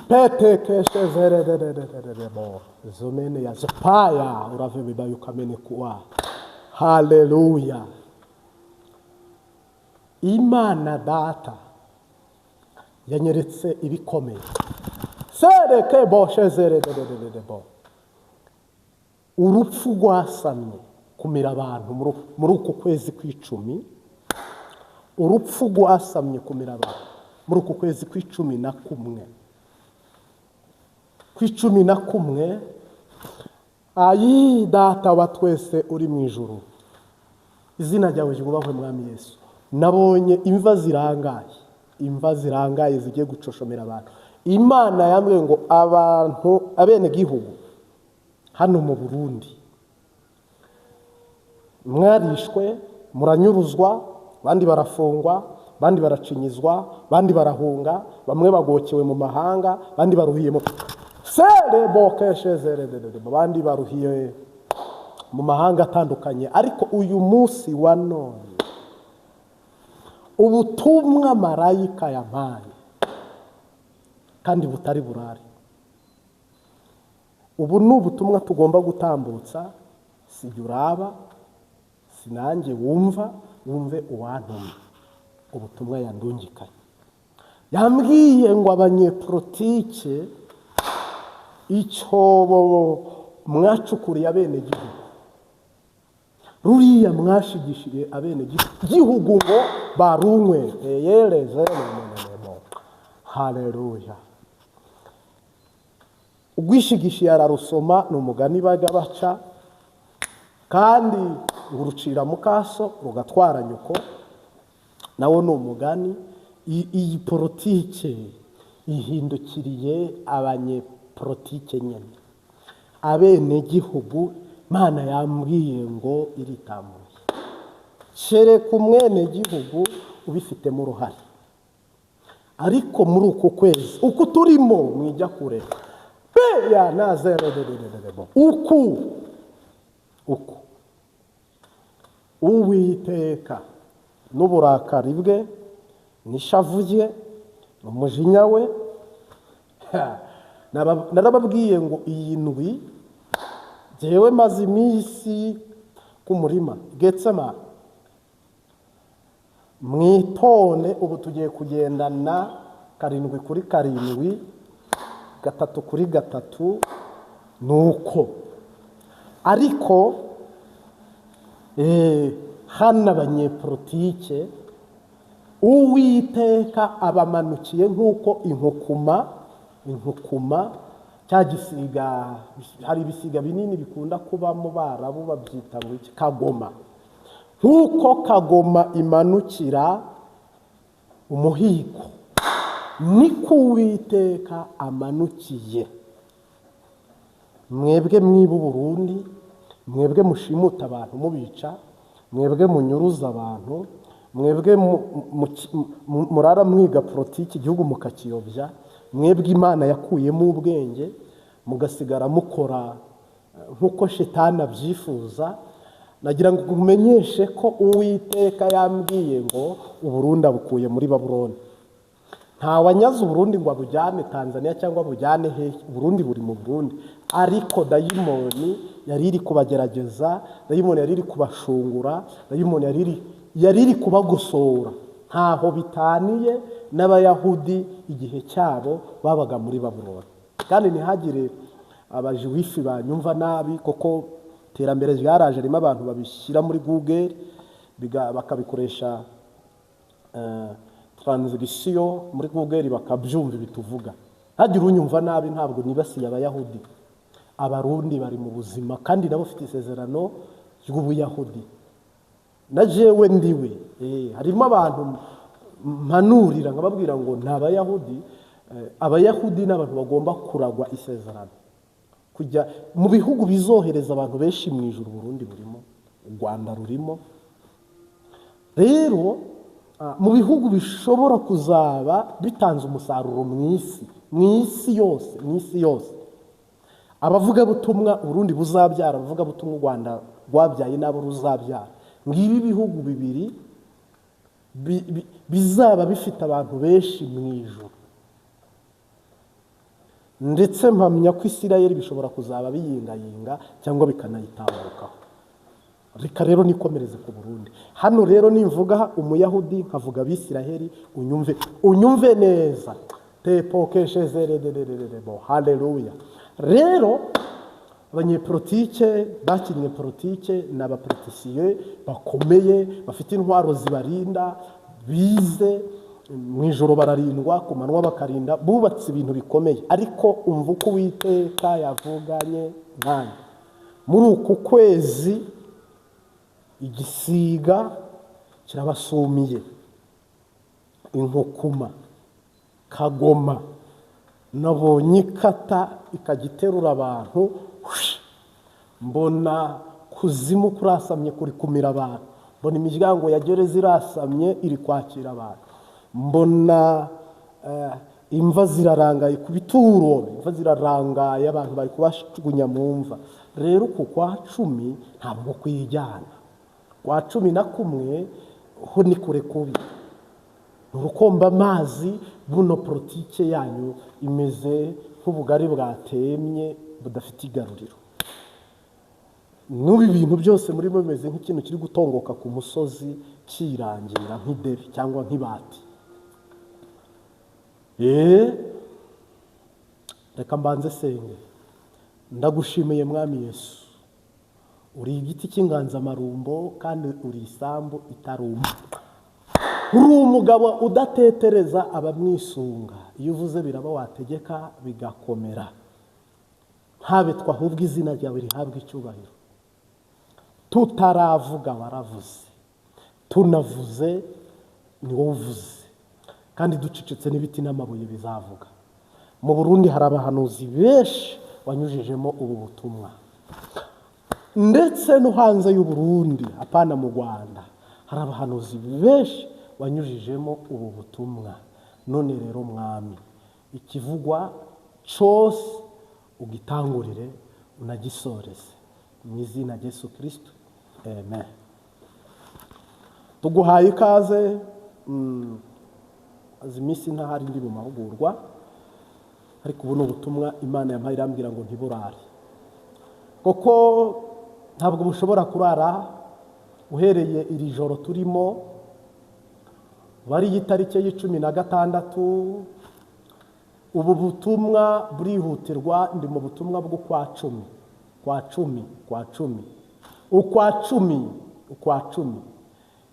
Petekeshezerererererebo zomene ya zopaya urave bibaye ukamene kuwa. Haleluya. Imana Data yanyeretse ibikomeye. Sereke boshezererererebo. Urupfu rwasamye kumira abantu muri uku kwezi kw'icumi. Urupfu rwasamye kumira abantu muri uku kwezi kw'icumi na kumwe. Kw'icumi na kumwe. Ayi Data wa twese uri mu ijuru, izina ryawe ryubahwe, Mwami Yesu. Nabonye imva zirangaye, imva zirangaye zigiye gucoshomera abantu. Imana yambwiye ngo abantu, abenegihugu hano mu Burundi, mwarishwe, muranyuruzwa, abandi barafungwa, abandi baracinyizwa, abandi barahunga, bamwe bagokewe mu mahanga, abandi baruhiye mu serebokeshezerederede, abandi baruhiye mu mahanga atandukanye. Ariko uyu munsi wa none, ubutumwa marayika yampaye kandi butari burare, ubu ni ubutumwa tugomba gutambutsa. Si jye uraba, si nanjye wumva, wumve uwantumye. Ubutumwa yandungikanye, yambwiye ngo abanyepolitike, icyobo mwacukuriye abenegihugu, ruriya mwashigishiriye abenegihugu ngo barunywe eyereze. Haleluya. Ugwishigishiye ararusoma, ni umugani bajya baca. Kandi ngo urucira mukaso rugatwara nyoko, nawo ni umugani. Iyi politike ihindukiriye abanyepolitike nyine, abenegihugu Mana yambwiye ngo iritamuye, kereka umwenegihugu ubifitemo uruhare. Ariko muri uku kwezi uku turimo, mwijya kure ya nazererererebo, uku Uwiteka n'uburakari bwe n'ishavu rye, umujinya we. Narababwiye ngo iyi ndwi jyewe maze iminsi ku murima Getsemani. Mwitonde, ubu tugiye kugendana karindwi kuri karindwi, gatatu kuri gatatu. Nuko ariko hano abanyepolitike, Uwiteka abamanukiye nk'uko inkukuma, cya gisiga, hari ibisiga binini bikunda kuba mu Barabu, babyita ngo iki? Kagoma. Nk'uko kagoma imanukira umuhigo, niko Uwiteka amanukiye mwebwe mwiba Uburundi, mwebwe mushimuta abantu mubica, mwebwe munyuruza abantu, mwebwe murara mwiga politiki igihugu mukakiyobya, mwebwe Imana yakuyemo ubwenge mugasigara mukora nk'uko Shetani abyifuza. Nagira ngo nkumenyeshe ko Uwiteka yambwiye ngo Uburundi abukuye muri Babuloni. Ntawanyaze Uburundi ngo abujyane Tanzania cyangwa abujyane hehe. Uburundi buri mu Burundi, ariko dayimoni yari iri kubagerageza, dayimoni yari iri kubashungura, dayimoni yari iri kubagosora. Ntaho bitaniye n'Abayahudi igihe cyabo babaga muri Babuloni. Kandi ntihagire abajuwifi banyumva nabi, kuko iterambere ryaraje, ririmo abantu babishyira muri Google, bakabikoresha translation muri Google, bakabyumva ibituvuga. Ntihagire unyumva nabi, ntabwo nibasiye Abayahudi. Abarundi bari mu buzima kandi nabo bafite isezerano ry'Ubuyahudi, na jewe ndiwe. Harimo abantu mpanurira nkababwira ngo ni Abayahudi. Abayahudi ni abantu bagomba kuragwa isezerano, kujya mu bihugu bizohereza abantu benshi mu ijuru. Burundi burimo, u Rwanda rurimo. Rero mu bihugu bishobora kuzaba bitanze umusaruro mu isi, mu isi yose, mu isi yose, abavugabutumwa Urundi buzabyara, abavugabutumwa u Rwanda rwabyaye n'abo ruzabyara. Ngibi ibihugu bibiri bizaba bifite abantu benshi mu ijuru. Ndetse mpamya ko Isirayeli bishobora kuzaba biyingayinga cyangwa bikanayitambukaho. Reka rero nikomereze ku Burundi. Hano rero nimvuga umuyahudi nkavuga abisiraheli, unyumve, unyumve neza. Tepokeshezeredererebo, haleluya. Rero abanyepolitike bakinnye politike ni abapolitisiye bakomeye, bafite intwaro zibarinda, bize mu ijoro bararindwa, ku manywa bakarinda, bubatse ibintu bikomeye. Ariko umva uko Uwiteka yavuganye nanjye muri uku kwezi, igisiga kirabasumiye, inkukuma kagoma nabonye ikata ikajya iterura abantu, mbona kuzimu kurasamye kuri kumira abantu, mbona imiryango ya gereza irasamye iri kwakira abantu, mbona imva zirarangaye ku bituro, imva zirarangaye, abantu bari kubajugunya mu mva. Rero uku kwa 10 ntabwo kwijyana, kwa 11 ho ni kure kubi, urukomba amazi. Buno politike yanyu imeze nk'ubugari bwatemye budafite igaruriro. N'ubu ibintu byose murimo bimeze nk'ikintu kiri gutongoka ku musozi kirangira nk'idebe cyangwa nk'ibati. Reka mbanze senge. Ndagushimiye Mwami Yesu, uri igiti cy'inganzamarumbo kandi uri isambu itaruma. Uri umugabo udatetereza abamwisunga, iyo uvuze biraba, wategeka bigakomera. Ntabetwa, ahubwo izina ryawe rihabwa icyubahiro. Tutaravuga waravuze, tunavuze ni wowe uvuze, kandi ducecetse n'ibiti n'amabuye bizavuga. Mu Burundi hari abahanuzi benshi wanyujijemo ubu butumwa, ndetse no hanze y'u Burundi, apana mu Rwanda, hari abahanuzi benshi wanyujijemo ubu butumwa. None rero Mwami, ikivugwa cyose ugitangurire unagisoreze mu izina rya Yesu Kristo, amen. Tuguhaye ikaze. Azi iminsi ntahari, ndi mu mahugurwa, ariko ubu ni ubutumwa Imana yampaye, irambwira ngo ntiburare, kuko ntabwo bushobora kurara. Uhereye iri joro turimo, bari itariki ya 16, ubu butumwa burihutirwa. Ndi mu butumwa bwo kwa 10, kwa 10, kwa 10, ukwa 10, ukwa 10.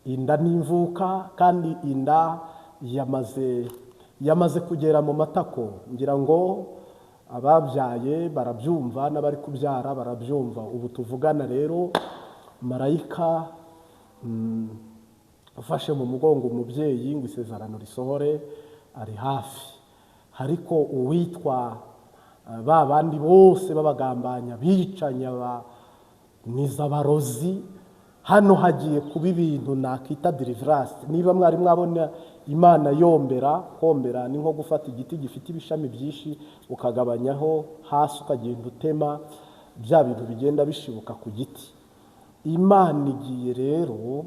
Inda n'imvuka, kandi inda yamaze kugera mu matako. Ngira ngo ababyaye barabyumva n'abari kubyara barabyumva. Ubu tuvugana rero, marayika ufashe mu mugongo umubyeyi ngo isezerano risohore ari hafi. Ariko uwitwa ba bandi bose babagambanya, bicanya, nizabarozi, hano hagiye kuba ibintu nakita deliverance. Niba mwari mwabona Imana yombera, kombera ni nko gufata igiti gifite ibishami byinshi ukagabanyaho hasi, ukagenda utema bya bintu bigenda bishibuka ku giti. Imana igiye rero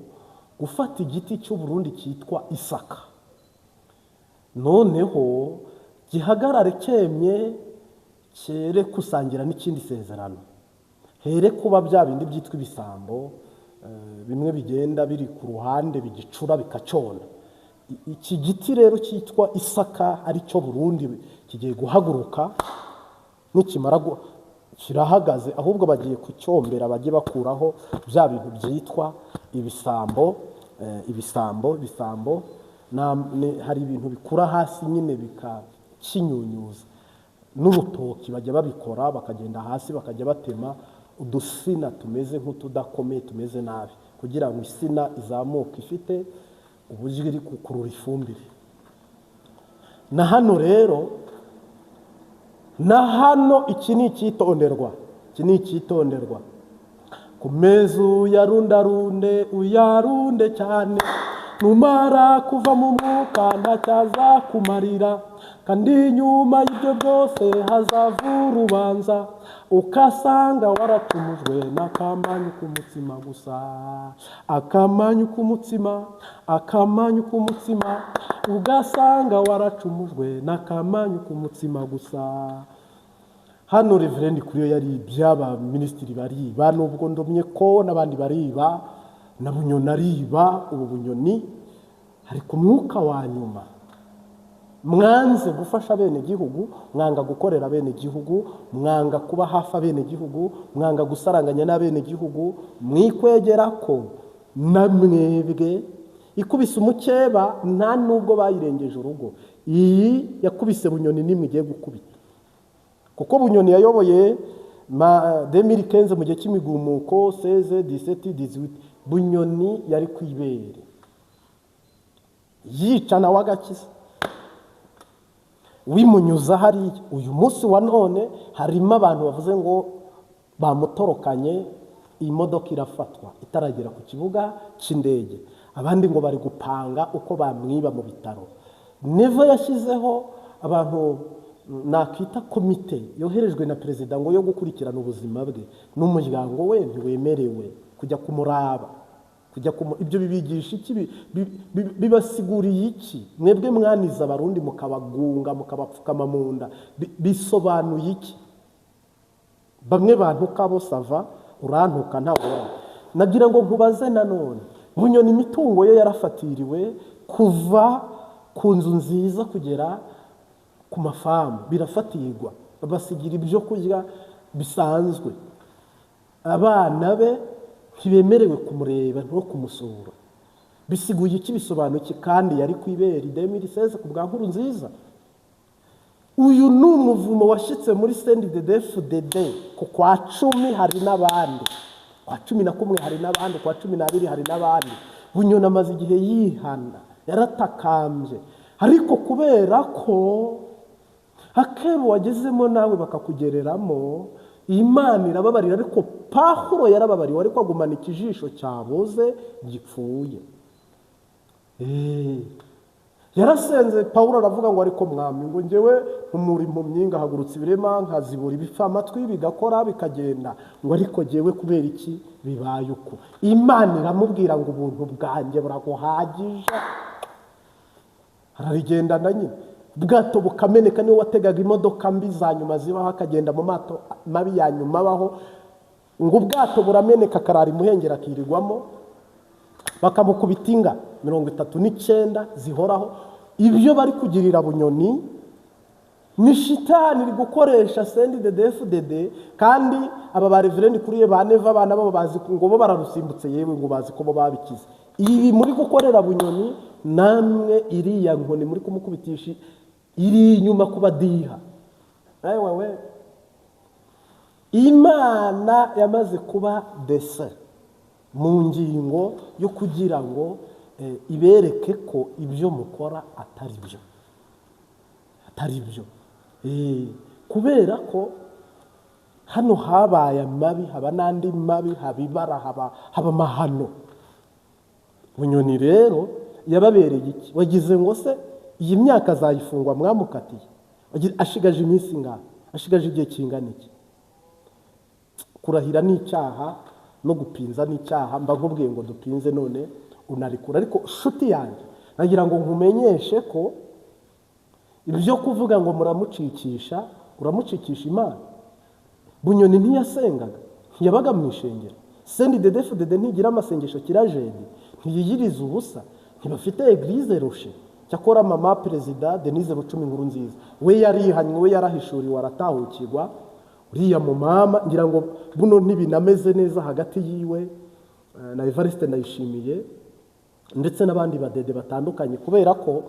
gufata igiti cy'Uburundi cyitwa isaka, noneho gihagarare cyemye, cyere kusangira n'ikindi sezerano, here kuba bya bindi byitwa ibisambo, bimwe bigenda biri ku ruhande bigicura bikacyona. Iki giti rero cyitwa isaka, aricyo Burundi, kigiye guhaguruka. Nikimara kirahagaze, ahubwo bagiye kucyombera, bajye bakuraho bya bintu byitwa ibisambo. Ibisambo, ibisambo hari ibintu bikura hasi nyine bikakinyunyuza. N'urutoki bajya babikora, bakagenda hasi bakajya batema udusina tumeze nk'utudakomeye, tumeze nabi, kugira ngo isina izamuke ifite uburyo iri gukurura ifumbire. Na hano rero, na hano iki ni icyitonderwa, iki ni icyitonderwa. Ku meza uyarundarunde, uyarunde cyane, numara kuva mu mwuka ntacyazakumarira. Kandi nyuma y'ibyo byose hazava urubanza, ukasanga waracumujwe n'akamanyu k'umutsima gusa. Akamanyu k'umutsima, akamanyu k'umutsima, ugasanga waracumujwe n'akamanyu k'umutsima gusa. Hano Reverend kuri yo yaribye, abaminisitiri bariba, nubwo ndomye ko n'abandi bariba, na Bunyoni ariba. Ubu Bunyoni hari ku mwuka wa nyuma. Mwanze gufasha abenegihugu, mwanga gukorera abenegihugu, mwanga kuba hafi abenegihugu, mwanga gusaranganya n'abenegihugu, mwikwegera ko na mwebwe ikubise umukeba, nta nubwo bayirengeje urugo. Iyi yakubise Bunyoni nimwe igiye gukubita, kuko Bunyoni yayoboye ma 2015 mu gihe cy'imigumuko, 16, 17, 18, Bunyoni yari ku ibere yica nawe agakiza wimunyuza hariya. Uyu munsi wa none harimo abantu bavuze ngo bamutorokanye, iyi modoka irafatwa itaragera ku kibuga cy'indege, abandi ngo bari gupanga uko bamwiba mu bitaro. Neva yashyizeho abantu nakita komite yoherejwe na perezida ngo yo gukurikirana ubuzima bwe n'umuryango we, ntiwemerewe kujya kumuraba, kujya kumu. Ibyo bibigisha iki? Bibasiguriye iki? Mwebwe mwaniza Abarundi mukabagunga, mukabapfukama mu nda, bisobanuye iki? Bamwe bantuka bo, ça va, urantuka ntabwo nagira ngo nkubaze. Nanone Bunyoni imitungo ye yarafatiriwe, kuva ku nzu nziza kugera ku mafamu birafatirwa, basigira ibyo kurya bisanzwe. Abana be ntibemerewe kumureba no kumusura. Bisiguye iki? Bisobanuye iki? Kandi yari ku ibere 2016 ku bwa Nkurunziza. Uyu ni umuvumo washyitse muri CNDD-FDD. Ku kwa 10 hari n'abandi, kwa 11 hari n'abandi, kwa 12 hari n'abandi. Bunyoni amaze igihe yihana, yaratakambye, ariko kubera ko akebo wagezemo nawe bakakugereramo, Imana irababarira. Ariko Pahuro yarababariwe, ariko agumana ikijisho cyaboze gipfuye. Yarasenze Pawulo, aravuga ngo: "Ariko Mwami," ngo, "ngewe ntumura impumyi, ngahagurutsa ibirema, nkazibura ibipfa amatwi bigakora bikagenda," ngo, "ariko ngewe kubera iki bibaye uko?" Imana iramubwira ngo: "Ubuntu bwanjye buraguhagije." Ararigendana nyine, ubwato bukameneka. Niwe wategaga imodoka mbi za nyuma zibaho, akagenda mu mato mabi ya nyuma abaho. Ngo ubwato burameneka, akarara imuhengeri, akirirwamo, bakamukubita inga 39 zihoraho. Ibyo bari kugirira Bunyoni ni shitani iri gukoresha CNDD-FDD. Kandi aba ba Reverend kuriye ba Neva, abana babo bazi ngo bo bararusimbutse, yewe ngo bazi ko bo babikize. Ibi muri gukorera Bunyoni, namwe iriya nkoni muri kumukubitisha iri inyuma kubadiha. Ewe we, Imana yamaze kuba dese mu ngingo yo kugira ngo ibereke ko ibyo mukora atari byo, atari byo. Kubera ko hano habaye amabi, haba n'andi mabi, haba ibara, haba amahano. Bunyoni rero yababereye iki? Wagize ngo se iyi myaka azayifungwa mwamukatiye? Ashigaje iminsi ingana, ashigaje igihe kingana iki? Kurahira ni icyaha, no gupinza ni icyaha. Mba nkubwiye ngo dupinze none unarikura. Ariko shuti yanjye, nagira ngo nkumenyeshe ko ibyo kuvuga ngo muramucikisha, uramucikisha Imana. Bunyoni ntiyasengaga, ntiyabaga mu ishengero. CNDD-FDD ntigira amasengesho kirajedi, ntiyiyiriza ubusa, ntibafite église Rocher. Cyakora mama perezida Denise Bucumi Nkurunziza we yarihanywe, we yarahishuriwe, aratahukirwa. Uriya mu mama ngira ngo buno ntibinameze neza hagati yiwe na Evariste Ndayishimiye ndetse n'abandi badede batandukanye, kubera ko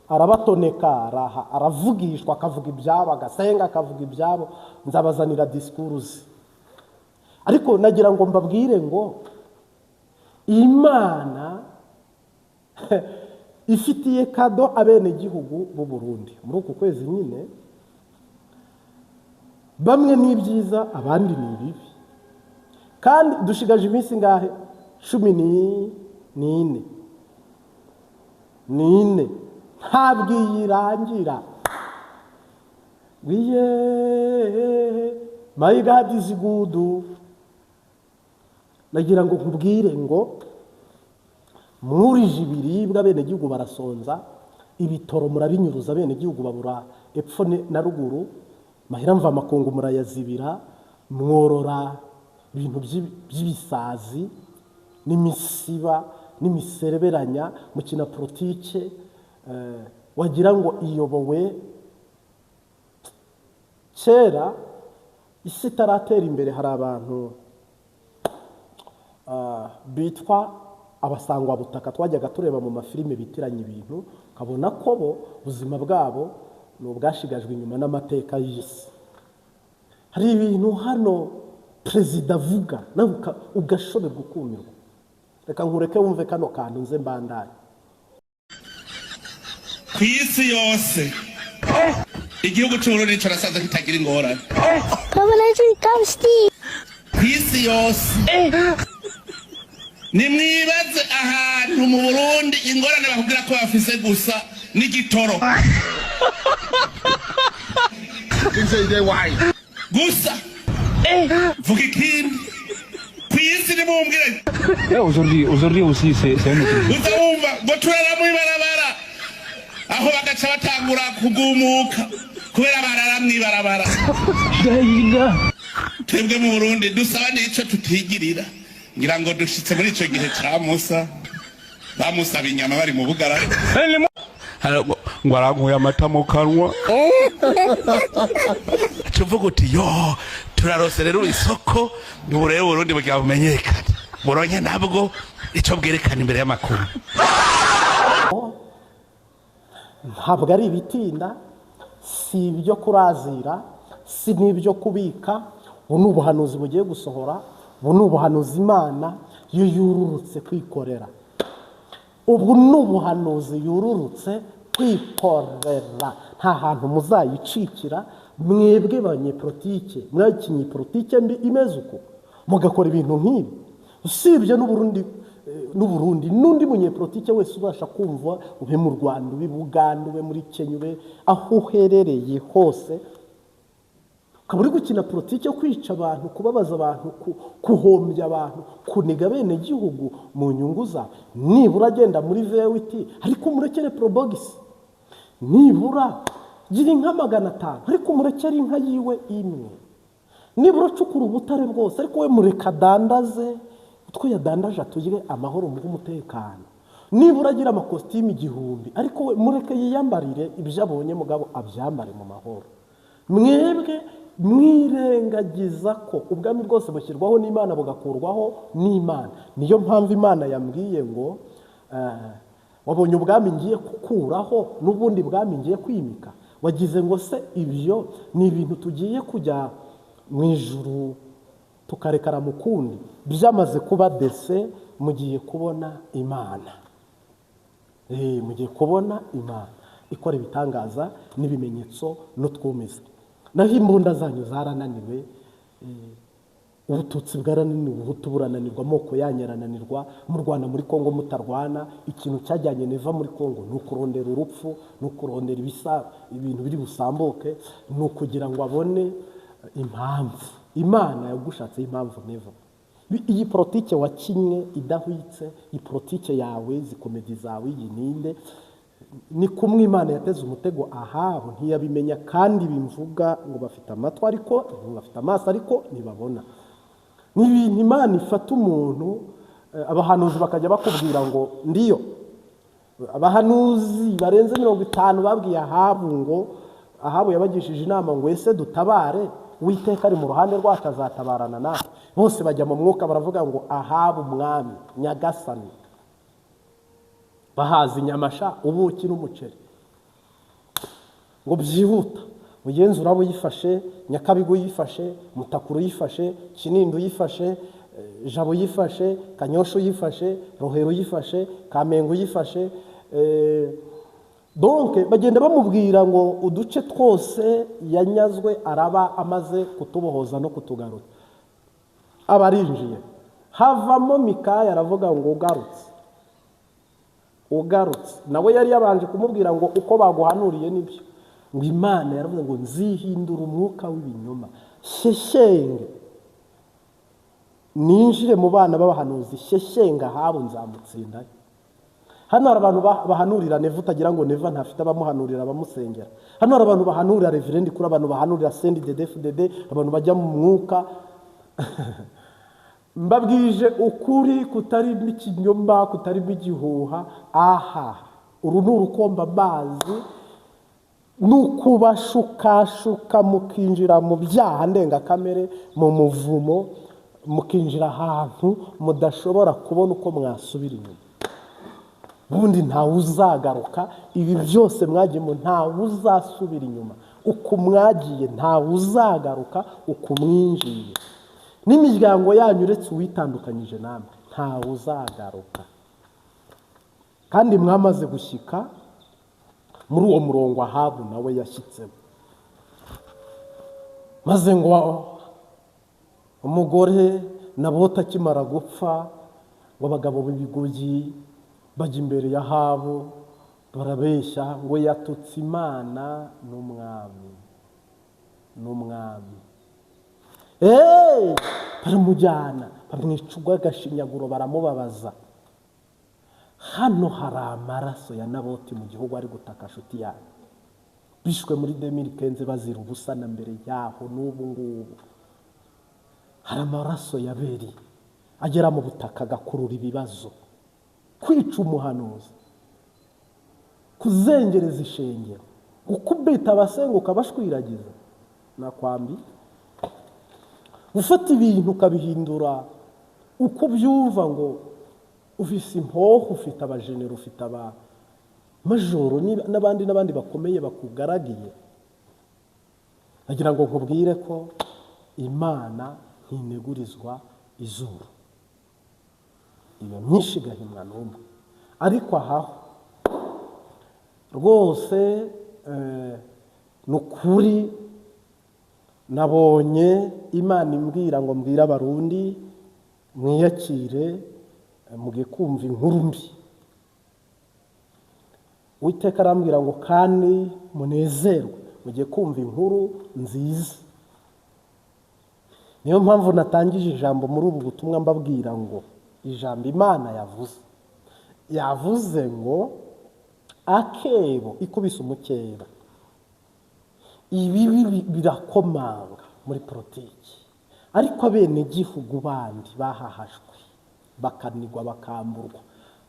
arabatoneka, aravugishwa, akavuga ibyabo, agasenga akavuga ibyabo. Nzabazanira discours ze. Ariko nagira ngo mbabwire ngo Imana ifitiye cadeau abenegihugu b'u Burundi muri uku kwezi nyine. Bamwe ni ibyiza, abandi ni ibibi. Kandi dushigaje iminsi ingahe? 14, n'ine ntabwo iyirangira. Wiye, my God is good. Nagira ngo nkubwire ngo mwurije ibiribwa, abenegihugu barasonza, ibitoro murabinyuruza, abenegihugu babura epfo na ruguru. Mahera mvamakungu murayazibira, mworora ibintu by'ibisazi n'imisiba n'imisereberanya, mukina politike wagira ngo iyobowe kera isi itaratera imbere. Hari abantu bitwa abasangwabutaka twajyaga tureba mu mafilime, bitiranya ibintu, ukabona ko bo ubuzima bwabo ni ubwashigajwe inyuma n'amateka y'isi. Hari ibintu hano perezida avuga nawe ugashoberwa, ukumirwa. Reka nkureke wumve kano kantu, nze mbandanye. Ku isi yose, igihugu c'Uburundi nico nasanze kitagira ingorane ku isi yose. Nimwibaze ahantu mu Burundi ingorane bakubwira ko bafise gusa n'igitoro gusa. Vuga ikindi ku isi nimumbwire. Là, aujourd'hui, aujourd'hui aussi, c'est un autre jour. Uza wumva ngo turara mw'ibarabara, aho bagaca batangura kugumuka kubera barara mw'ibarabara. Twebwe mu Burundi dusaba n'ico tutigirira. Ngira ngo dushitse muri ico gihe ca Musa, bamusaba inyama bari mu bugara ngo arankuye amata mu kanwa. Tuvuga uti: "Yo, turarose rero isoko." Ubu rero Burundi bugira bumenyekane, buronke nabwo ico bwerekana imbere y'amakuru. Ntabwo ari ibitinda, si ibyo kurazira, si n'ibyo kubika. Ubu ni ubuhanuzi bugiye gusohora. Ubu ni ubuhanuzi Imana yo yururutse kwikorera. Ubu ni ubuhanuzi yururutse kwikorera. Nta hantu muzayicikira, mwebwe banyepolitike mwakinye politike mbi imeze uko, mugakora ibintu nk'ibi. Usibye n'Uburundi, n'Uburundi n'undi munyepolitike wese ubasha kumva, ube mu Rwanda, ube i Buganda, ube muri Kenya, ube aho uherereye hose, ukaba uri gukina politiki yo kwica abantu, kubabaza abantu, kuhombya abantu, kuniga bene gihugu mu nyungu zawe, nibura agenda muri V8, ariko umurekere Probox. Nibura gira inka 500, ariko umurekere inka yiwe imwe. Nibura ucukura ubutare bwose, ariko we mureka adandaze utwo yadandaje, atugire amahoro, muhe umutekano. Nibura agira amakositimu 1000, ariko we mureke yiyambarire ibyo abonye, mugabo abyambare mu mahoro. Mwebwe mwirengagiza ko ubwami bwose bushyirwaho n'Imana, bugakurwaho n'Imana. Niyo mpamvu Imana yambwiye ngo wabonye ubwami ngiye gukuraho n'ubundi bwami ngiye kwimika. Wagize ngo se ibyo ni ibintu tugiye kujya mu ijuru tukarekara mu kundi? Byamaze kuba dese. Mugiye kubona Imana, mugiye kubona Imana ikora ibitangaza n'ibimenyetso n'utwumiza. Naho imbunda zanyu zarananiwe, Ubututsi bwarananiwe, Ubuhutu burananirwa, amoko yanyu arananirwa. Mu Rwanda, muri Kongo mutarwana, ikintu cyajyanye Neva muri Kongo ni ukurondera urupfu, ni ukurondera ibisa ibintu biri busambuke, ni ukugira ngo abone impamvu. Imana yagushatseho impamvu, Neva. Iyi politike wakinnye idahwitse, iyi politike yawe, izi comedy zawe, iyi ninde? Ni kumwe Imana yateze umutego Ahabu ntiyabimenya. Kandi bimvuga ngo bafite amatwi ariko bafite amaso ariko ntibabona. Ni ibintu Imana ifata umuntu, abahanuzi bakajya bakubwira ngo ndiyo. Abahanuzi barenze 50 babwiye Ahabu ngo, Ahabu yabagishije inama ngo: "Ese dutabare? Uwiteka ari mu ruhande rwacu, azatabarana natwe." Bose bajya mu mwuka, baravuga ngo: "Ahabu umwami nyagasani, bahaza inyamasha, ubuki n'umuceri ngo byihuta." Mugenzi uraba uyifashe, Nyakabigo uyifashe, Mutakuru uyifashe, Kinindo uyifashe, Jabo uyifashe, Kanyosha uyifashe, Rohero uyifashe, Kamenge uyifashe. Donc bagenda bamubwira ngo uduce twose yanyazwe araba amaze kutubohoza no kutugarura. Aba arinjiye, havamo Mikaya, aravuga ngo: "Ugarutse, ugarutse." Nawe yari yabanje kumubwira ngo uko baguhanuriye nibyo, ngo Imana yaravuze ngo nzihindura umwuka w'ibinyoma, shyeshyenge ninjire mu bana b'abahanuzi, shyeshyenga Ahabu, nzamutsindayo. Hano hari abantu bahanurira Neva, utagira ngo Neva ntafite abamuhanurira, abamusengera. Hano hari abantu bahanurira Reverend kuri, abantu bahanurira CNDD-FDD, abantu bajya mu mwuka. Mbabwije ukuri kutarimo ikinyoma, kutarimo igihuha. Aha uru ni urukomba amazi, ni ukubashukashuka mukinjira mu byaha ndengakamere, mu muvumo, mukinjira ahantu mudashobora kubona uko mwasubira inyuma. Ubundi ntawe uzagaruka, ibi byose mwagiyemo ntawe uzasubira inyuma. Uku mwagiye ntawe uzagaruka, uku mwinjiye n'imiryango yanyu uretse uwitandukanyije namwe ntawe uzagaruka. Kandi mwamaze gushyika muri uwo murongo Ahabu nawe yashyitsemo, maze ngo umugore Naboti akimara gupfa, ngo abagabo b'ibigugi bajya imbere ya Ahabu barabeshya ngo yatutse Imana n'umwami, n'umwami. Baramujyana bamwica urw'agashinyaguro, baramubabaza. Hano hari amaraso ya Naboti mu gihugu ari gutaka, nshuti yanyu. Bishwe muri 2015 bazira ubusa, na mbere yaho n'ubu ngubu. Hari amaraso ya Beri agera mu butaka agakurura ibibazo. Kwica umuhanuzi, kuzengereza ishengero, gukubita abasenga ukabashwiragiza, nakwambi gufata ibintu ukabihindura uko ubyumva, ngo ufise impoho, ufite abajenero, ufite abamajoro n'abandi n'abandi bakomeye bakugaragiye. Nagira ngo nkubwire ko Imana ntinegurizwa izuru, iyo myinshi igahimwa n'umwe. Ariko ahaho rwose ni ukuri, nabonye Imana imbwira ngo mbwire Abarundi mwiyakire, mugiye kumva inkuru mbi. Uwiteka arambwira ngo kandi munezerwe, mugiye kumva inkuru nziza. Niyo mpamvu natangije ijambo muri ubu butumwa mbabwira ngo ijambo Imana yavuze, yavuze ngo akebo ikubise umukeba, ibibi birakomanga muri politiki, ariko abenegihugu bandi bahahashwe bakanigwa bakamburwa,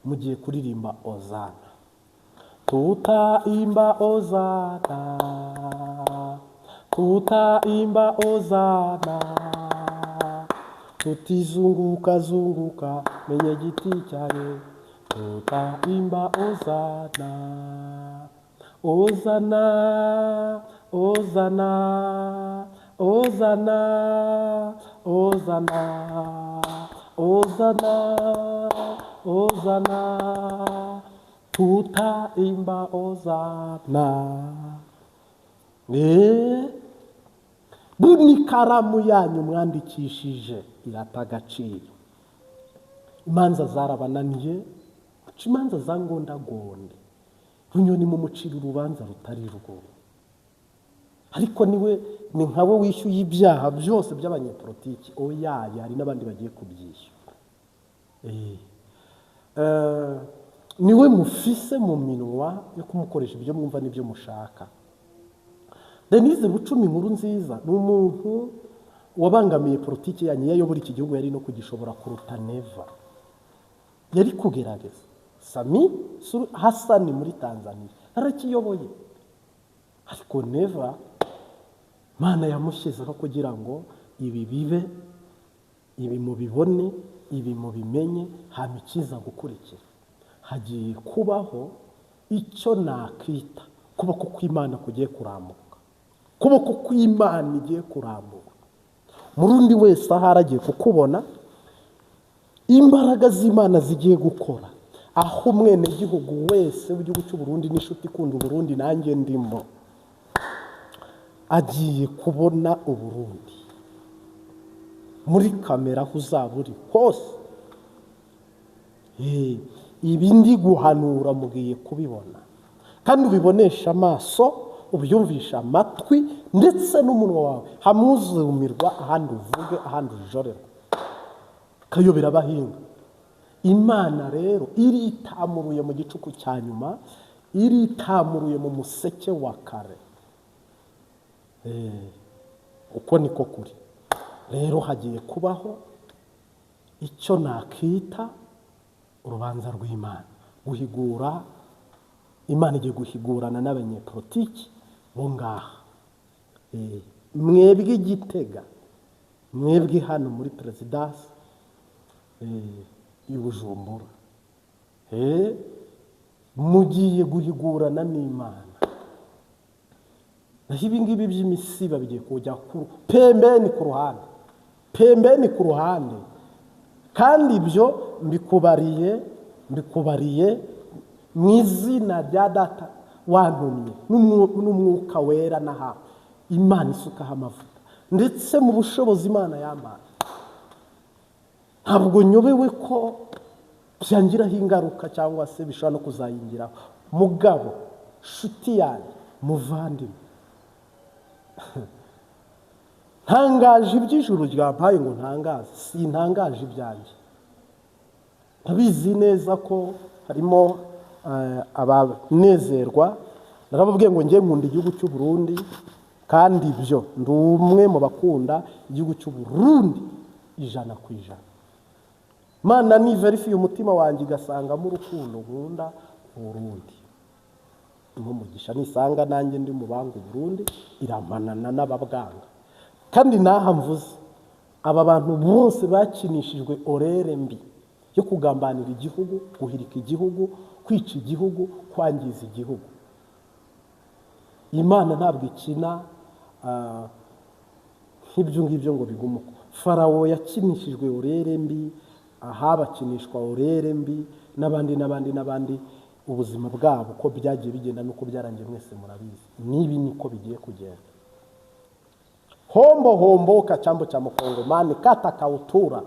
mugiye kuririmba ozana. Tutaimba ozana, tutaimba ozana, tutizunguka zunguka menye giti cyane, tutaimba ozana, ozana, ozana, ozana, ozana, ozana, ozana, tutaimba ozana. Buni ikaramu yanyu mwandikishije irata agaciro. Imanza zarabananiye, muca imanza za ngondagonde, Bunyoni mumucira urubanza rutari rwo. Ariko niwe ni nkawe wishyuye ibyaha byose by'abanyepolitiki. Oya, hari n'abandi bagiye kubyishyura. Niwe mufise mu minwa yo kumukoresha ibyo mwumva n'ibyo mushaka. Denise Bucumi inkuru nziza ni umuntu wabangamiye politiki yanyu, iyo ayobora iki gihugu yari no kugishobora kuruta Neva. Yari kugerageza. Sami Hassan muri Tanzania arakiyoboye, ariko Neva Mana yamushyizeho kugira ngo ibi bibe, ibi mubibone, ibi mubimenye, hama ikiza gukurikira. Hagiye kubaho icyo nakita kuboko kw'Imana kugiye kurambuka, kuboko kw'Imana igiye kurambuka. Murundi wese ahari agiye kukubona, imbaraga z'Imana zigiye gukora, aho umwenegihugu wese w'igihugu cy'u Burundi n'inshuti ikunda Uburundi nanjye ndimo agiye kubona Uburundi muri kamera aho uzaba uri hose. Ibi ndi guhanura mugiye kubibona, kandi ubibonesha amaso, ubyumvisha amatwi ndetse n'umunwa wawe, hamwe uzumirwa, ahandi uvuge, ahandi ujorerwe. Kayobera abahinga. Imana rero iritamuruye mu gicuku cya nyuma, iritamuruye mu museke wa kare. Uko niko kuri. Rero hagiye kubaho icyo nakita urubanza rw'Imana, guhigura. Imana igiye guhigurana n'abanyepolitiki bo ngaha. Mwebwe Igitega, mwebwe hano muri perezidansi i Bujumbura, mugiye guhigurana n'Imana. Naho ibi ngibi by'imisiba bigiye kujya pembeni ku ruhande, pembeni ku ruhande. Kandi ibyo mbikubariye mu izina rya Data wantumye n'Umwuka Wera, n'aha Imana isukaho amavuta, ndetse mu bushobozi Imana yampaye. Ntabwo nyobewe ko byangiraho ingaruka cyangwa se bishobora no kuzayingiraho. Mugabo, shuti yanjye, muvandimwe, ntangaje iby'ijuru ryampaye ngo ntangaze, sintangaje ibyanjye. Ndabizi neza ko harimo abanezerwa. Narababwiye ngo njye nkunda igihugu cy'u Burundi, kandi ibyo ndi umwe mu bakunda igihugu cy'u Burundi 100%. Mana ni verifiye umutima wanjye igasangamo urukundo nkunda Burundi, nk'umugisha nisanga nanjye ndi mu banga Burundi, irampanana n'ababwanga. Kandi naha mvuze aba bantu bose bakinishijwe orere mbi yo kugambanira igihugu, guhirika igihugu, kwica igihugu, kwangiza igihugu. Imana ntabwo ikina nk'ibyo ngibyo ngo bigume uko. Farawo yakinishijwe orere mbi, ahabakinishwa orere mbi n'abandi n'abandi n'abandi. Ubuzima bwabo uko byagiye bigenda nuko byarangiye mwese murabizi. Nibi niko bigiye kugenda. Hombo hombo kachambo cha mukongomani kata kautura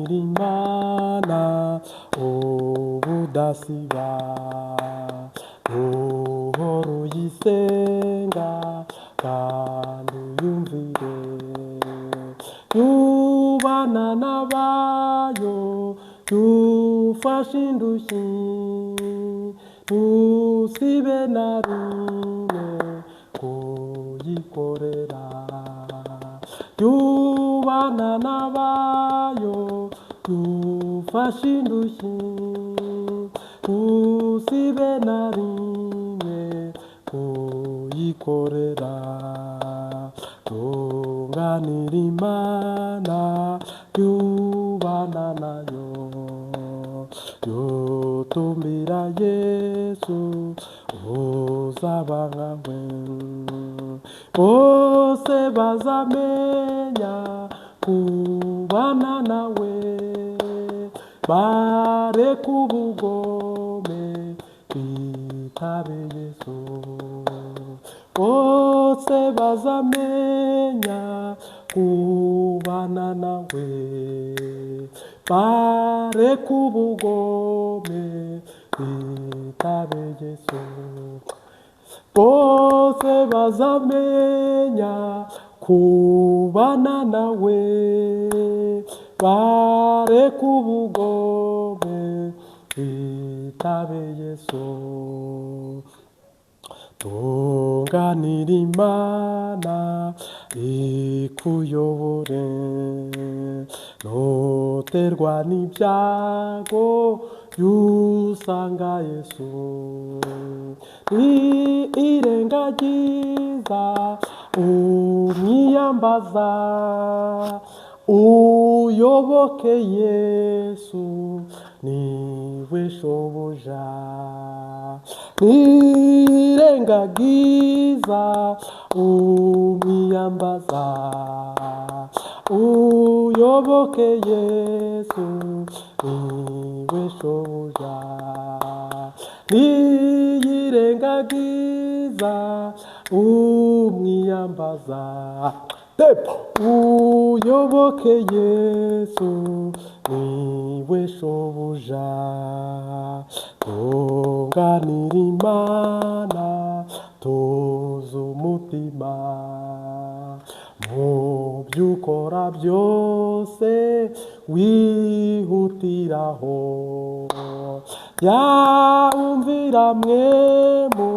Imana ubudasiba uhora uyisenga kandi uyumvire, yubana n'abayo yufashe indushyi ntusibe na rimwe kuyikorera, yubana n'abayo yufashe indushyi ntusibe na rimwe kuyikorera, tunganira Imana yubana nayo, yutumbira Yesu uzaba nkawe, bose bazamenya kubana nawe, bareke ubugome bitabe Yesu, bose bazamenya kubana nawe, bareke ubugome bitabe Yesu, bose bazamenya kubana nawe, bareke ubugome bitabe Yesu. Tunganira Imana ikuyobore, ntuterwa n'ibyago yusanga Yesu, irengagiza umwiyambaza, uyoboke Yesu niwe shobuja, irengagiza umwiyambaza, uyoboke Yesu niwe shobuja, niyirengagiza umwiyambaza, uyoboke Yesu niwe shobuja, tunganira Imana tuzi umutima, Mu byo ukora byose wihutiraho, yawumvira mwemu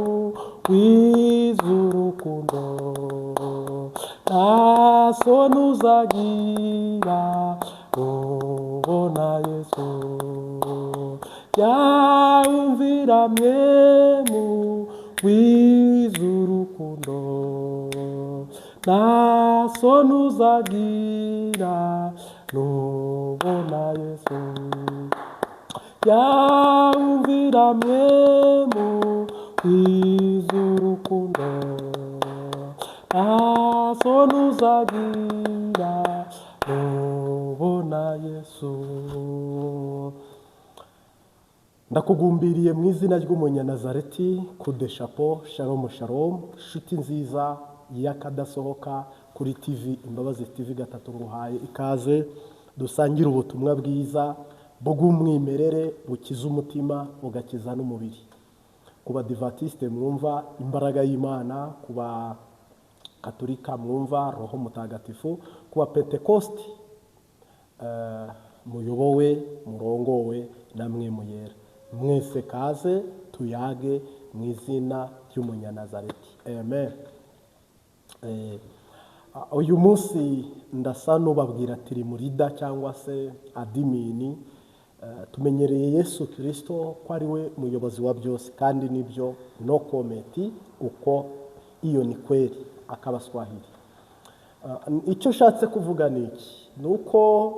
w'iz'urukundo, nta soni uzagira nubona Yesu. Yawumvira mwemu w'iz'urukundo, nta soni uzagira nubona Yesu. Yawumvira mwemu w'iz'urukundo, nta soni uzagira nubona Yesu. Ndakugumbiriye mu izina ry'Umunyanazareti, kudeshapo, shalom shalom, nshuti nziza y'akadasohoka kuri TV Imbabazi TV gatatu, nguhaye ikaze dusangire ubutumwa bwiza bw'umwimerere bukiza umutima bugakiza n'umubiri. Ku Badivatiste mwumva imbaraga y'Imana, ku ba Katolika mwumva Roho Mutagatifu, ku ba Pentekosti muyobowe murongowe namwe muyera, mwese kaze tuyage mu izina ry'Umunyanazareti, amen. Uyu munsi ndasa n'ubabwira tirimurida cyangwa se adimini. Tumenyereye Yesu Kirisito ko ari we muyobozi wa byose, kandi nibyo, no comment, uko iyo ni kweli akaba Swahili. Icyo nshatse kuvuga ni iki? Ni uko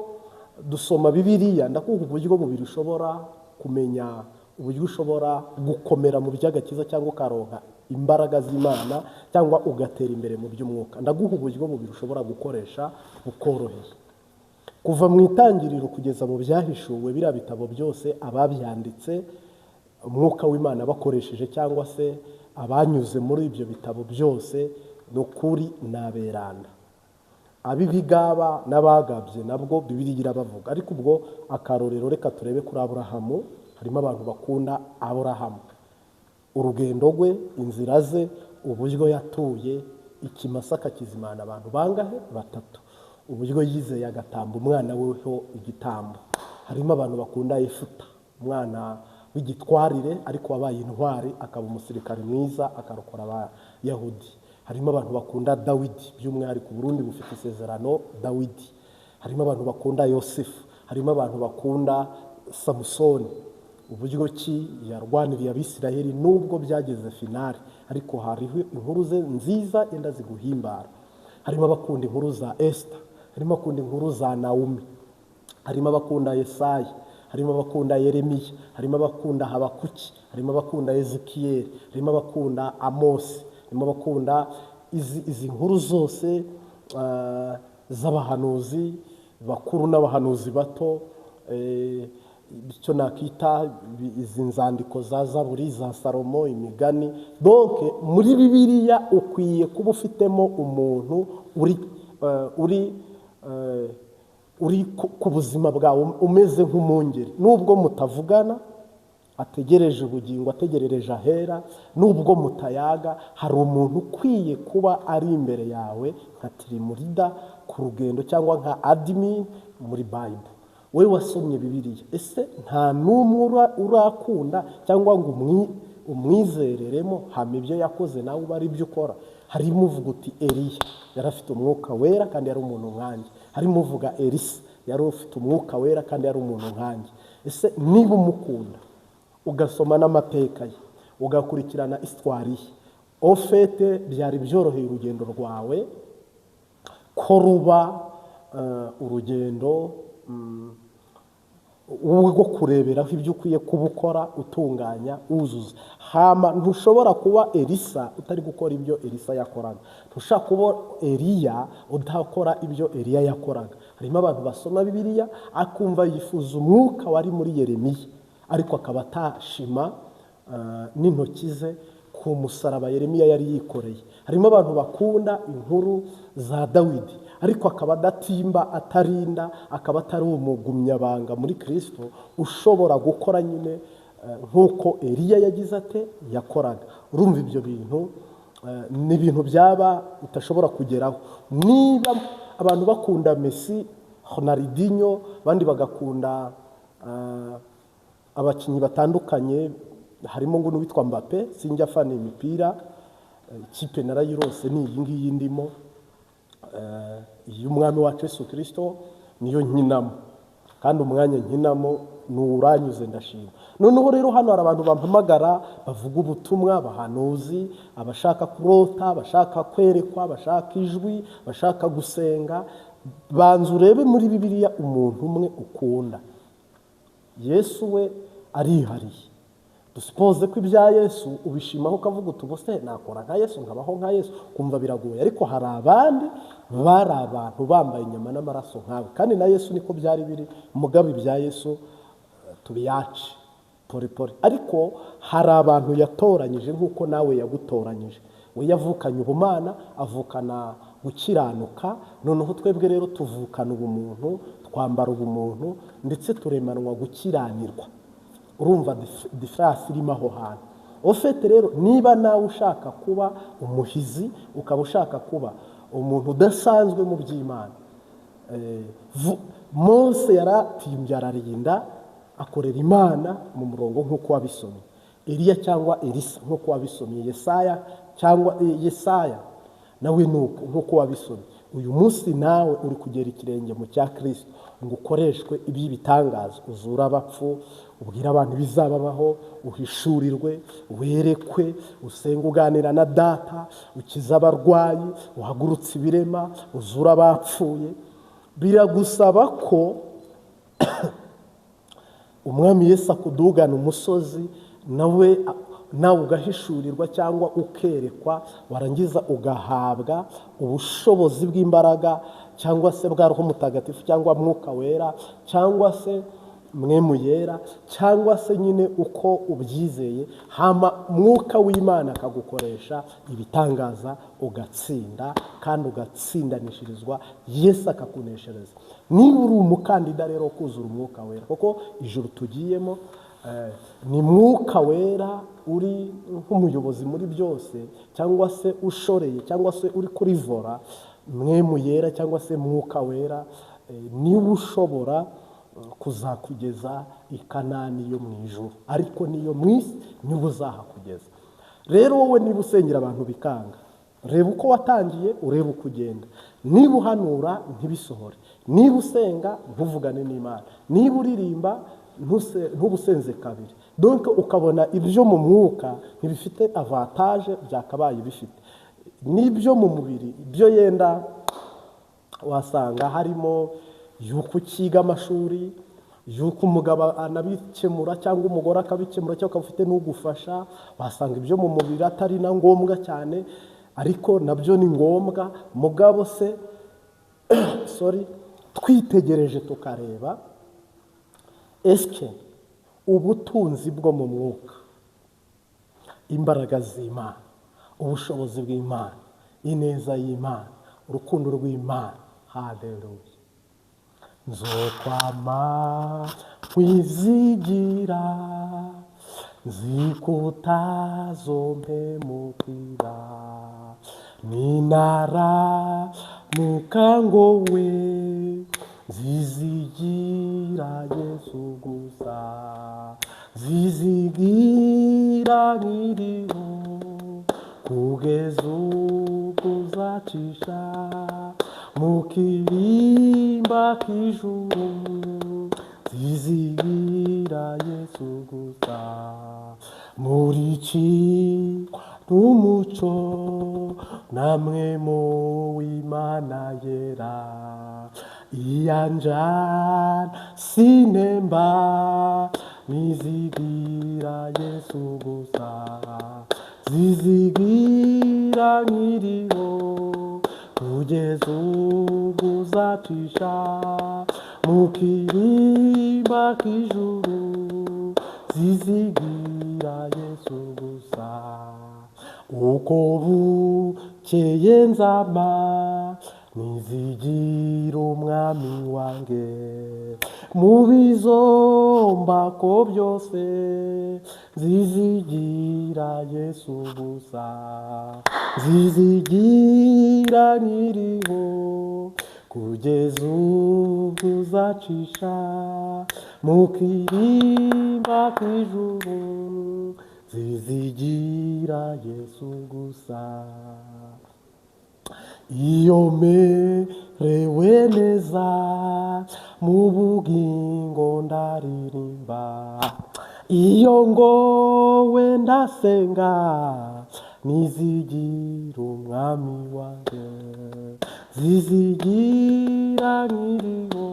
dusoma Bibiliya. Ndakuha uburyo bubiri ushobora kumenya uburyo ushobora gukomera mu by'agakiza, cyangwa ukaronka imbaraga z'Imana, cyangwa ugatera imbere mu by'umwuka. Ndaguha uburyo bubiri ushobora gukoresha bukoroheye. Kuva mu Itangiriro kugeza mu Byahishuwe, biriya bitabo byose, ababyanditse umwuka w'Imana bakoresheje, cyangwa se abanyuze muri ibyo bitabo byose, ni ukuri n'aberanda, ab'ibigaba n'abagabye nabwo Bibiliya irabavuga. Ariko ubwo akarorero, reka turebe kuri Aburahamu. Harimo abantu bakunda Aburahamu, urugendo rwe, inzira ze, uburyo yatuye ikimasa akakizimana abantu bangahe? Batatu. Uburyo yizeye agatamba umwana we ho igitambo. Harimo abantu bakunda Efuta, umwana w'igitwarire ariko wabaye intwari, akaba umusirikare mwiza, akarokora Abayahudi. Harimo abantu bakunda Dawidi, by'umwihariko Burundi bufite isezerano Dawidi. Harimo abantu bakunda Yosefu. Harimo abantu bakunda Samusoni, uburyo ki yarwaniriye Abisiraheli nubwo byageze finale, ariko hariho inkuru ze nziza yenda ziguhimbara. Harimo abakunda inkuru za Esita, harimo abakunda inkuru za Nawumi, harimo abakunda Yesaya, harimo abakunda Yeremiya, harimo abakunda Habakuki, harimo abakunda Ezekiyeli, harimo abakunda Amosi, harimo abakunda izi nkuru zose z'abahanuzi bakuru n'abahanuzi bato, icyo nakita izi nzandiko za Zaburi, za Salomo, Imigani. Donc muri Bibiliya ukwiye kuba ufitemo umuntu uri ku buzima bwawe, umeze nk'umwungeri, nubwo mutavugana, ategereje ubugingo, ategerereje ahera. Nubwo mutayaga, hari umuntu ukwiye kuba ari imbere yawe nka tirimurida ku rugendo, cyangwa nka admin muri Bible. Wowe wasomye Bibiliya, ese nta n'umwe urakunda cyangwa ngo umwizereremo, hama ibyo yakoze nawe uba ari byo ukora? Harimo uvuga uti: "Eliya yari afite umwuka wera kandi yari umuntu nkanjye." Harimo uvuga: "Elisa yari ufite umwuka wera kandi yari umuntu nkanjye." Ese niba umukunda, ugasoma n'amateka ye, ugakurikirana histoire ye, au fait byari byoroheye urugendo rwawe ko ruba urugendo rwo kureberaho ibyo ukwiye kuba ukora, utunganya, wuzuza. Hama ntushobora kuba Elisa utari gukora ibyo Elisa yakoraga, ntushobora kuba Eliya udakora ibyo Eliya yakoraga. Harimo abantu basoma Bibiliya akumva yifuza umwuka wari muri Yeremiya, ariko akaba atashima n'intoki ze ku musaraba Yeremiya yari yikoreye. Harimo abantu bakunda inkuru za Dawidi, ariko akaba adatimba, atarinda, akaba atari umugumyabanga muri Kirisito ushobora gukora nyine nk'uko Eliya yagize ate, yakoraga. Urumva ibyo bintu. Ni ibintu byaba utashobora kugeraho. Niba abantu bakunda Messi, Ronaldinho, abandi bagakunda abakinnyi batandukanye, harimo ngo n'uwitwa Mbappe, sinjya afana imipira. Ikipe narayirose, ni iyi ngiyi ndimo, iy'Umwami wacu Yesu Kirisito, niyo nkinamo, kandi umwanya nkinamo ni uranyuze, ndashima. Noneho rero hano hari abantu bampamagara, bavuga ubutumwa, abahanuzi, abashaka kurota, abashaka kwerekwa, abashaka ijwi, abashaka gusenga. Banza urebe muri Bibiliya umuntu umwe ukunda. Yesu we arihariye. Dusuppose ko ibya Yesu ubishimaho, ukavuga uti: "Ubu se nakora nka Yesu, nkabaho nka Yesu?" Kumva biragoye, ariko hari abandi bari abantu bambaye inyama n'amaraso nkawe, kandi na Yesu niko byari biri. Mugabo ibya Yesu tubiyace pore pore, ariko hari abantu yatoranyije nk'uko nawe yagutoranyije. We yavukanye ubumana, avukana gukiranuka. Noneho twebwe rero tuvukana ubumuntu, twambara ubumuntu, ndetse turemanwa gukiranirwa. Urumva différence irimo aho hantu ufite. Rero niba nawe ushaka kuba umuhizi, ukaba ushaka kuba umuntu udasanzwe mu by'Imana, Mose yaratimbye, ararinda, akorera Imana mu murongo nk'uko wabisomye, Eliya cyangwa Elisa nk'uko wabisomye, Yesaya cyangwa Yesaya nawe nuko nk'uko wabisomye. Uyu munsi nawe uri kugera ikirenge mu cya Kirisito ngo ukoreshwe iby'ibitangaza, uzure abapfu, ubwire abantu ibizababaho, uhishurirwe, werekwe, usenge, uganira na Data, ukize abarwayi, uhagurutse ibirema, uzure abapfuye. Biragusaba ko Umwami Yesu akudugana umusozi, nawe ugahishurirwa cyangwa ukerekwa, warangiza ugahabwa ubushobozi bw'imbaraga cyangwa se bwa Roho Mutagatifu cyangwa Mwuka Wera cyangwa se Mwemu Yera cyangwa se nyine uko ubyizeye, hama Mwuka w'Imana akagukoresha ibitangaza, ugatsinda kandi ugatsindanishirizwa, Yesu akakuneshereza. Niba uri umukandida rero wo kuzura Umwuka Wera, kuko ijuru tugiyemo ni Mwuka Wera uri nk'umuyobozi muri byose, cyangwa se ushoreye, cyangwa se uri kuri volant, Mwemu Yera cyangwa se Mwuka Wera niwe ushobora kuzakugeza i Kanani yo mu ijuru, ariko niyo mu isi niwe uzahakugeza. Rero wowe niba usengera abantu bikanga, reba uko watangiye, urebe uko ugenda. Niba uhanura ntibisohore, niba usenga ntuvugane n'Imana, niba uririmba ntubusenze kabiri, donc ukabona ibyo mu mwuka ntibifite avantage byakabaye bifite, n'ibyo mu mubiri ibyo yenda wasanga harimo yuko ukiga amashuri, yuko umugabo anabikemura cyangwa umugore akabikemura, cyangwa ukaba ufite n'ugufasha, wasanga ibyo mu mubiri atari na ngombwa cyane, ariko nabyo ni ngombwa. Mugabo se, sorry, twitegereje tukareba, esike ubutunzi bwo mu mwuka, imbaraga z'Imana, ubushobozi bw'Imana, ineza y'Imana, urukundo rw'Imana, haleluya! Nzokwama nkwizigira, nzi ko utazompemukira, ninaramuka ngowe nzizigira Yesu gusa, nzizigira nkiriho kugeza ubwo uzacisha mu kirimba k'ijuru, nzizigira Yesu gusa, murikirwa n'umuco namwe mu w'Imana yera, iyanjana sinemba, nizigira Yesu gusa, zizigira nkiriho kugeza ubwo uzacisha mu kirimba k'ijuru, zizigira Yesu gusa. Uko bukeye nzama Nizigira umwami wanjye mu bizombako byose, nzizigira Yesu gusa, nzizigira nkiriho kugeza ubwo uzacisha mu kirimba kw'ijuru, nzizigira Yesu gusa. Iyo merewe neza mu bugingo ndaririmba, iyo ngowe ndasenga, nizigira umwami wanjye, zizigira nkiriho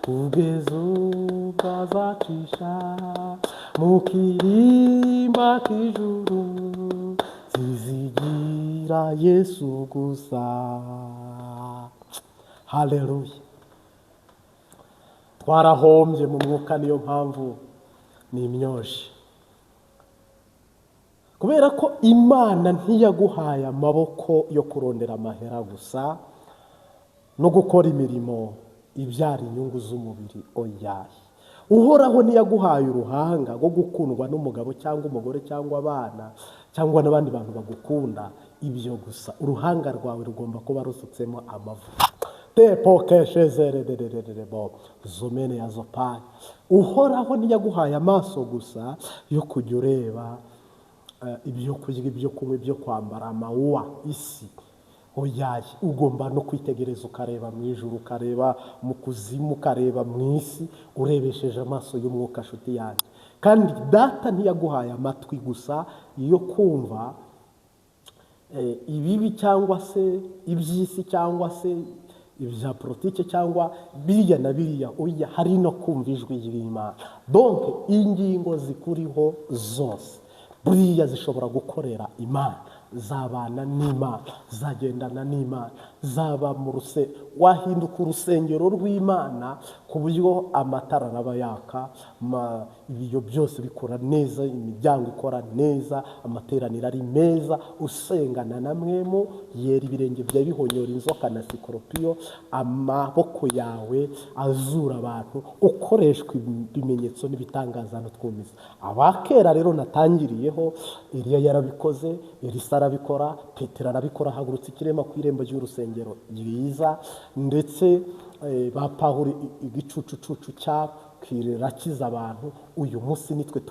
kugeza ubwo azacisha mu kirimba k'ijuru, zizigira Yesu gusa. Haleluya. Twarahombye mu mwuka, niyo mpamvu ni imyoshi, kubera ko Imana ntiyaguhaye amaboko yo kurondera amahera gusa no gukora imirimo ibyara inyungu z'umubiri. Oyaye, Uhoraho ntiyaguhaye uruhanga rwo gukundwa n'umugabo cyangwa umugore cyangwa abana cyangwa n'abandi bantu bagukunda ibyo gusa. Uruhanga rwawe rugomba kuba rusutsemo amavuta tepokeshezeredererebo zomene ya zopayi. Uhoraho ntiyaguhaye amaso gusa yo kujya ureba ibyo kurya, ibyo kunywa, ibyo kwambara, amawuwa, isi. Oyaye, ugomba no kwitegereza ukareba mu ijuru, ukareba mu kuzimu, ukareba mu isi, urebesheje amaso y'umwuka, nshuti yanjye. Kandi Data ntiyaguhaye amatwi gusa yo kumva ibibi cyangwa se iby'isi cyangwa se ibya politike cyangwa biriya na biriya. Oya, hari no kumva ijwi ry'Imana. Donc ingingo zikuriho zose buriya zishobora gukorera Imana, zabana n'Imana, zagendana n'Imana, zaba mu ruse, wahinduka urusengero rw'Imana ku buryo amatara araba yaka, ibiyo byose bikora neza, imiryango ikora neza, amateraniro ari meza, usengana na mwemu yera, ibirenge byawe bihonyora inzoka na sikoropiyo, amaboko yawe azura abantu, ukoreshwa ibimenyetso n'ibitangaza n'utwumiza. Abakera rero natangiriyeho, Eliya yarabikoze, Elisa arabikora, Petero arabikora, ahagurutse ikirema ku irembo ry'urusengero ryiza, ndetse ba Pawulo igicucucucu cya kirakiza abantu. Uyu munsi nitwe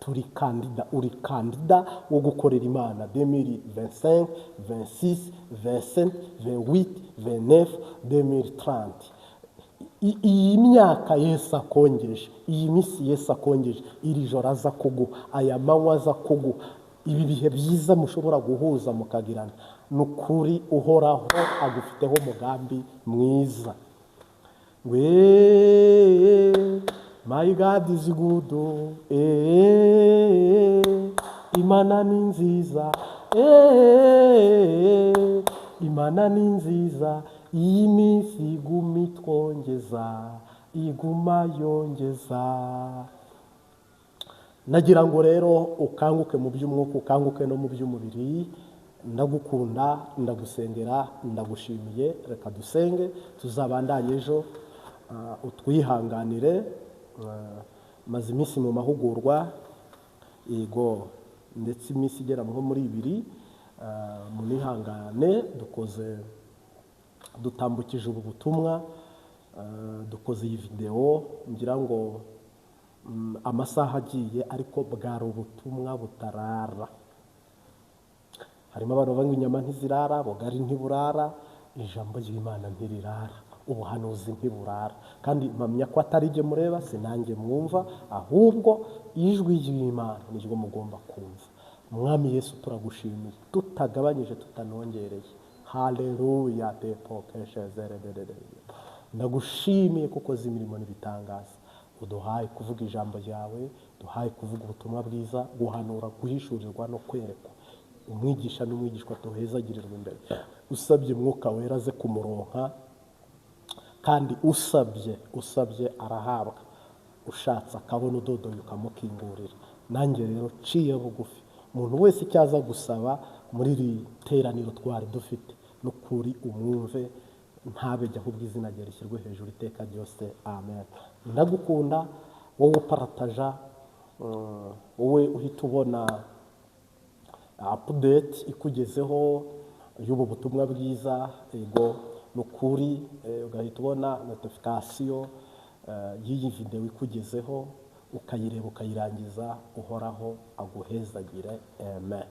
turi kandida, uri kandida wo gukorera Imana 2025, 26, 27, 28, 29, 2030. Iyi myaka Yesu akongeje, iyi minsi Yesu akongeje, iri joro aza kuguha, aya manywa aza kuguha, ibi bihe byiza mushobora guhuza mukagirana, ni ukuri Uhoraho agufiteho umugambi mwiza. We my God is good, Imana ni nziza, Imana ni nziza, iyi minsi iguma itwongeza, iguma yongeza. Nagira ngo rero ukanguke mu by'umwuka, ukanguke no mu by'umubiri. Ndagukunda, ndagusengera, ndagushimiye. Reka dusenge, tuzabandanye ejo. Utwihanganire, maze iminsi mu mahugurwa, yego, ndetse iminsi igera nko muri 2. Munihangane, dukoze, dutambukije ubu butumwa, dukoze iyi video, ngira ngo amasaha agiye, ariko bwari ubutumwa butarara. Harimo abantu banywa inyama ntizirara, bugari ntiburara, ijambo ry'Imana ntirirara, ubuhanuzi ntiburara. Kandi mpamya ko atari jye mureba, sinanjye mwumva, ahubwo ijwi ry'Imana niryo mugomba kumva. Mwami Yesu, turagushimiye tutagabanyije tutanongereye. Haleluya tepokeshezerederede. Ndagushimiye kuko uzi imirimo n'ibitangaza. Uduhaye kuvuga ijambo ryawe, duhaye kuvuga ubutumwa bwiza, guhanura, guhishurirwa no kwerekwa. Umwigisha n'umwigishwa tuhezagirirwa imbere. Usabye Mwuka Wera aze kumuronka, kandi usabye arahabwa, ushatse akabona, udodoye ukamukingurira. Nanjye rero ciye bugufi, umuntu wese icyo aza gusaba muri iri teraniro twari dufite, N'ukuri umwumve, ntabejye, ahubwo izina rye rishyirwe hejuru iteka ryose. Amen. Ndagukunda wowe uparataja, wowe uhita ubona update ikugezeho y'ubu butumwa bwiza. Ego, ni ukuri, ugahita ubona notification y'iyi videwo ikugezeho, ukayireba ukayirangiza. Uhoraho aguhezagire. Amen.